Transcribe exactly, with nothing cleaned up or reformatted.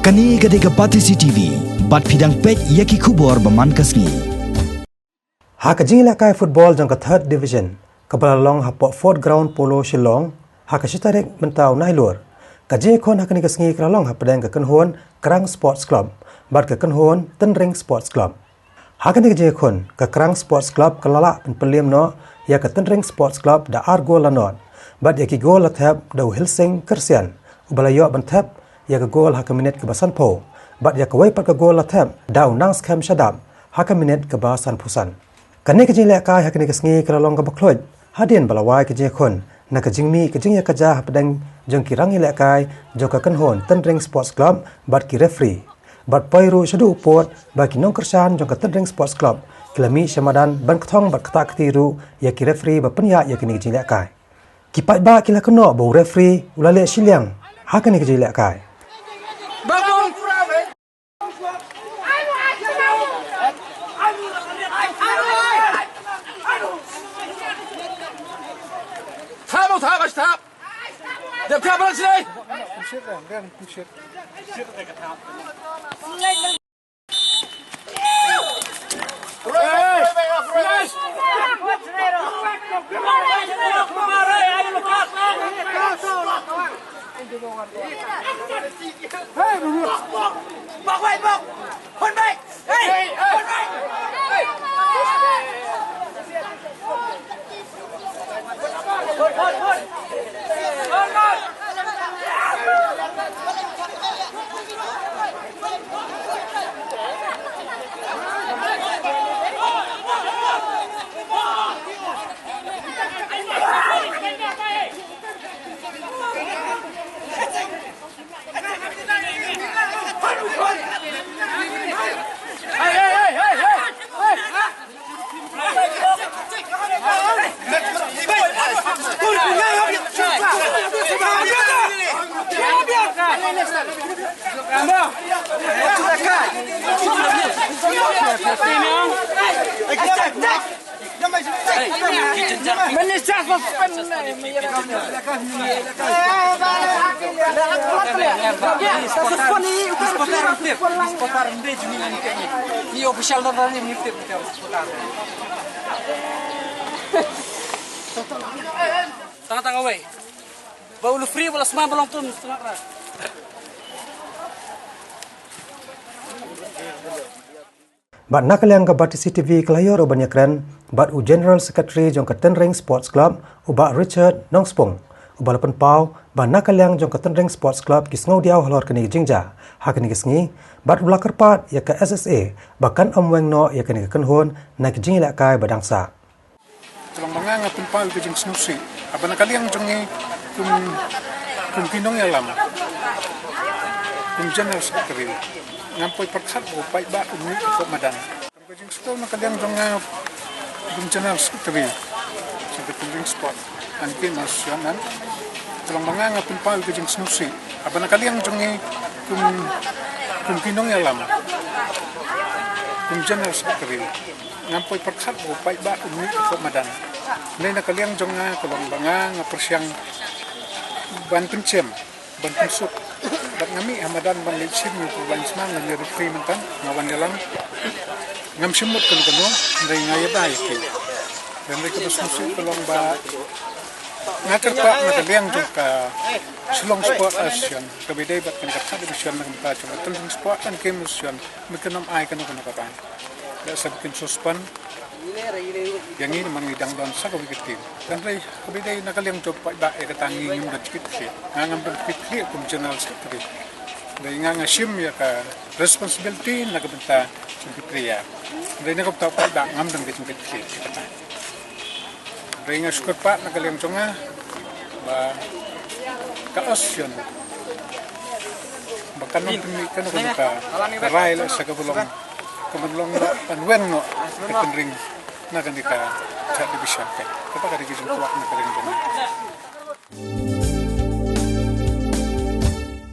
Kane ka dei ka Batesi T V, bad phi dang peit ïa ki khubor ba man ka sngi. Ha ka jingïalehkai football jong ka Third Division, kaba la long hapoh Fort Ground Polo Shillong, ha ka shi tarik mynta u Nailur, ka jingïakhun ha kane ka sngi ka la long hapdeng ka kynhun Krang Sports Club bad ka kynhun Tynring Sports Club. Ha kane ka jingïakhun, ka Krang Sports Club ka la lah ban pynliem noh ïa ka Tynring Sports Club da ar gol la nod, bad ïa ki gol la thep da u Hilsing Kyrsian, uba la ïoh ban thep ïa ka gol ha ka minit kaba sanphew, bad ïa kawei pat ka gol la thep da u Nangskhem Shadap ha ka minit kaba sanphew san. Kane ka jingïalehkai ha kane ka sngi ka la long kaba khluid hadien ba la wai ka jingïakhun na ka jingmih ka jingïakajia hapdeng jong ki rangïalehkai jong ka kynhun Tynring Sports Club bad ki referee. Bad poi ruh shaduh u pud ba ki nongkyrshan jong ka Tynring Sports Club ki la mih sha madan ban kthong bad ktah kti ruh ïa ki referee ba pynïaid ïa kane ka jingïalehkai. Ki paidbah ki la kynnoh ba u referee u la leh shiliang ha kane ka jingïalehkai. Thap, thap, thap. Dem thap, bang sini. Tang tang away. Ba u referee ba la sma ba long tun setengah ra. Bad na ka liang ka Batesi T V ka la ïoh ruh ban ïakren bad u General Secretary jong ka Tynring Sports Club, u Bah Richard Nongspung, uba la pynpaw ba na ka liang jong ka Tynring Sports Club ki sngewdiaw halor kane ka jingjia ha kane ka sngi, bad u la kyrpad ïa ka S S A ba kan ym weng noh ïa kane ka kynhun na ki jingïalehkai ba dang sah. Ka long ba nga nga pynpaw ïa ka jingsngewsih. Haba na ka liang jong ngi kum, kum ki nongïalam, kum General Secretary, ngam poi pyrkhat ba u paidbah u mih hapoh madan. Ka jingsngewsih na ka liang jong nga kum General Secretary jong ka Tynring Sport and Game Association, ka long ba nga nga pynpaw ïa ka jingsngewsih. Haba na ka liang jong ngi kum, kum ki nongïalam, kum General Secretary, ngam poi pyrkhat ba u paidbah u mih hapoh madan. Hynrei na ka liang jong nga ka long ba nga nga pyrshang ban pynshem, ban pynsuk. Bad nga mih ha madan ban leit shim ïa u Bah Sma, nga ïa referee mynta, nga wan ïalam. Ngam shim mut kano kano, hynrei nga ïada ïa ki. Hynrei kaba sngewsih ka long ba nga kyrpad na ka liang jong ka Shillong Sport Association, kaba ïadei bad kane ka Third Division na ka bynta jong ka Tynring Sport and Game Association, ba kin ym ai kano kano ka ban. Lehse ba kin suspend ïa ngi namar ngi dang don sa kawei ka team. Hynrei kaba ïadei na ka liang jong u paidbah ïa kata ngi ngim don jingkitkhlieh. Nga ngam don jingkitkhlieh kum General Secretary. Hynrei nga nga shim ïa ka responsibility na ka bynta jong ki player. Hynrei na ka bynta u paidbah ngam don ka jingkitkhlieh ïa kata. Hynrei nga shu kyrpad na ka liang jong nga ba ka association ba kan ym pynmih kano kano ka, ka rai lehse kaba long, kaba long ban weng noh ka Tynring na kane ka Third Division. Kata ka dei ka jingkwah na ka liang jong nga.